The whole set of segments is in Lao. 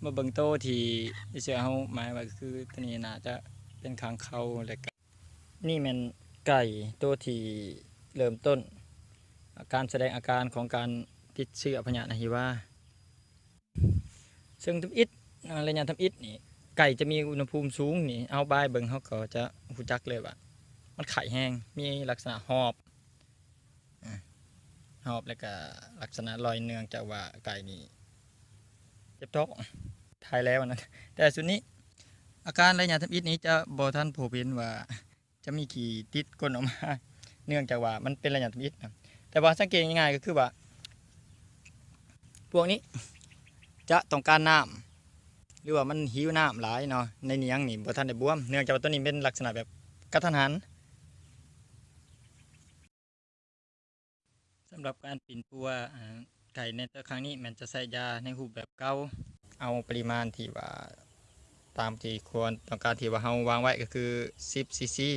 ມາເບິ່ງໂຕທີ່ເສືອເຮົາໝາຍໄວ້ ກໍຄືໂຕນີ້ໜ້າຈະເປັນຂ້າງເຂົາ ແລະກະ ນີ້ແມ່ນໄກ່ໂຕທີ່ເລີ່ມຕົ້ນການສະແດງອາການຂອງການຕິດເຊື້ອພະຍາດອະຫິວາ. ເຊິ່ງທຳອິດ ອາ ໄລຍະທຳອິດນີ້ ໄກ່ຈະມີອຸນຫະພູມສູງນີ້ ເຮົາບາຍເບິ່ງເຮົາກໍຈະຮູ້ຈັກເລີຍວ່າມັນໄຂ້ແຮງ ມີລັກສະນະຫອບ ອາ ຫອບ ແລ້ວກະລັກສະນະລອຍ ເນື່ອງຈາກວ່າໄກ່ນີ້ເຈັບທ້ອງ ຖ່າຍແລ້ວນະ. ແຕ່ຊຸດນີ້ ອາການໄລຍະທຳອິດນີ້ຈະບໍ່ທັນພົບເຫັນວ່າຈະມີຂີ້ຕິດກົ້ນອອກມາ ເນື່ອງຈາກວ່າມັນເປັນໄລຍະທຳອິດນະ. ແຕ່ວ່າສັງເກດງ່າຍໆກໍຄືວ່າ ພວກນີ້ຈະຕ້ອງການນ້ຳ ຫຼືວ່າມັນຫິວນ້ຳຫຼາຍເນາະ. ໃນໜຽງນີ້ບໍ່ທັນໄດ້ບວມ ເນື່ອງຈາກວ່າຕົວນີ້ເປັນລັກສະນະແບບກະທັນຫັນ. ສຳລັບການປິ່ນປົວ ອາ ໄກ່ໃນແຕ່ຄັ້ງນີ້ແມ່ນຈະໃຊ້ຢາໃນຮູບແບບເກົ່າ ເອົາປະລິມານທີ່ວ່າຕາມທີ່ຄວນຕ້ອງການ ທີ່ວ່າເຮົາວາງໄວ້ກໍຄືສິບຊີຊີ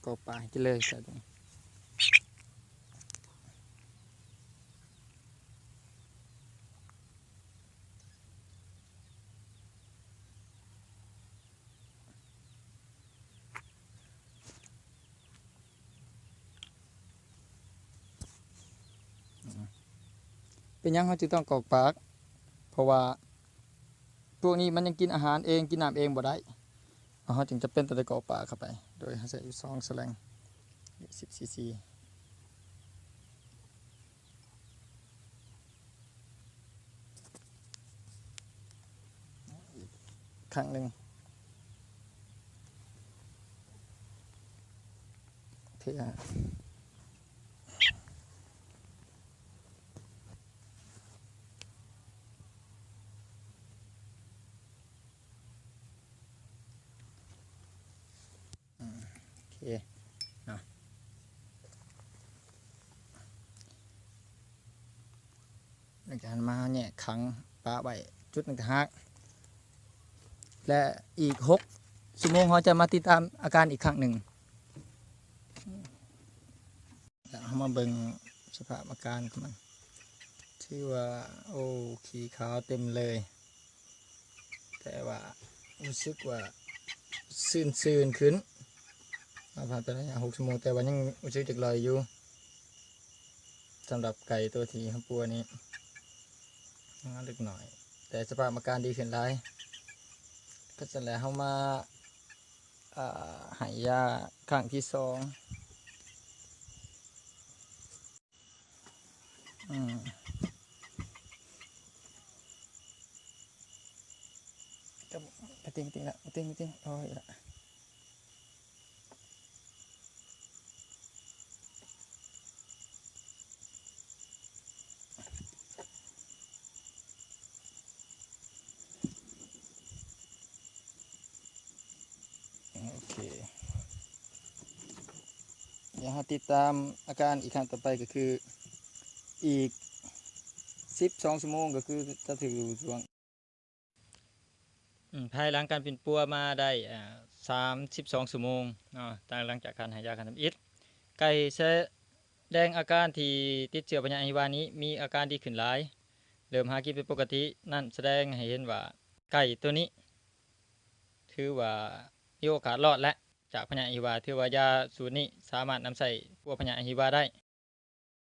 ກໍປາຍກິນເລີຍ. ເປັນຫຍັງເຮົາຈຶ່ງຕ້ອງກອກປາກ? ເພາະວ່າພວກນີ້ມັນຍັງກິນອາຫານເອງ ກິນນ້ຳເອງບໍ່ໄດ້ ເຮົາຈຶ່ງຈຳເປັນຕ້ອງໄດ້ກອກປາກເຂົ້າໄປ ໂດຍເຮົາໃຊ້ຢູ່ສອງສະແລັງ ສິບຊີຊີ. ຄັ້ງໜຶ່ງ ເພື່ອ ອືມ ໂອເຄເນາະ ຫຼັງຈາກນັ້ນມາເຮົາແຍກຂັງປະໄວ້ຈຸດໜຶ່ງຕ່າງຫາກ ແລະ ອີກຫົກຊົ່ວໂມງເຮົາຈະມາຕິດຕາມອາການອີກຄັ້ງໜຶ່ງ. ເຮົາມາເບິ່ງສະພາບອາການຂອງມັນ ຖືວ່າ ໂອ້ ຂີ້ຂາວເຕັມເລີຍ ແຕ່ວ່າຮູ້ສຶກວ່າຊື່ນໆຂຶ້ນ ມາຜ່ານໄປໄລຍະຫົກຊົ່ວໂມງ ແຕ່ວ່າຍັງຮູ້ສຶກຈັກໜ້ອຍຢູ່. ສຳລັບໄກ່ໂຕທີ່ເຮົາປົວນີ້ ຍັງເລັກນ້ອຍ ແຕ່ສະພາບອາການດີຂຶ້ນຫຼາຍ. ກໍຊັ້ນແຫຼະ ເຮົາມາ ອ່າ ໃຫ້ຢາຄັ້ງທີສອງ. ອືມ ກະໄປຕິງ ຕິງລະ ຕິງ ຕິງ ໂອ້ຍລະ. ໂອເຄ ດຽວເຮົາຕິດຕາມອາການອີກຄັ້ງຕໍ່ໄປ ກໍຄືອີກສິບສອງຊົ່ວໂມງ ກໍຄືຈະຖືກຊ່ວງ ອືມ ພາຍຫຼັງການປິ່ນປົວມາໄດ້ ອາ ສາມສິບສອງຊົ່ວໂມງເນາະ ຫຼັງຈາກການໃຫ້ຢາຄັ້ງທຳອິດ ໄກ່ສະແດງອາການທີ່ຕິດເຊື້ອພະຍາດອະຫິວານີ້ມີອາການດີຂຶ້ນຫຼາຍ ເລີ່ມຫາກິນເປັນປົກກະຕິ. ນັ້ນສະແດງໃຫ້ເຫັນວ່າໄກ່ໂຕນີ້ຖືວ່າມີໂອກາດລອດແລ້ວຈາກພະຍາດອະຫິວາ, ຖືວ່າຢາສູດນີ້ສາມາດນຳໃຊ້ປົວພະຍາດອະຫິວາໄດ້.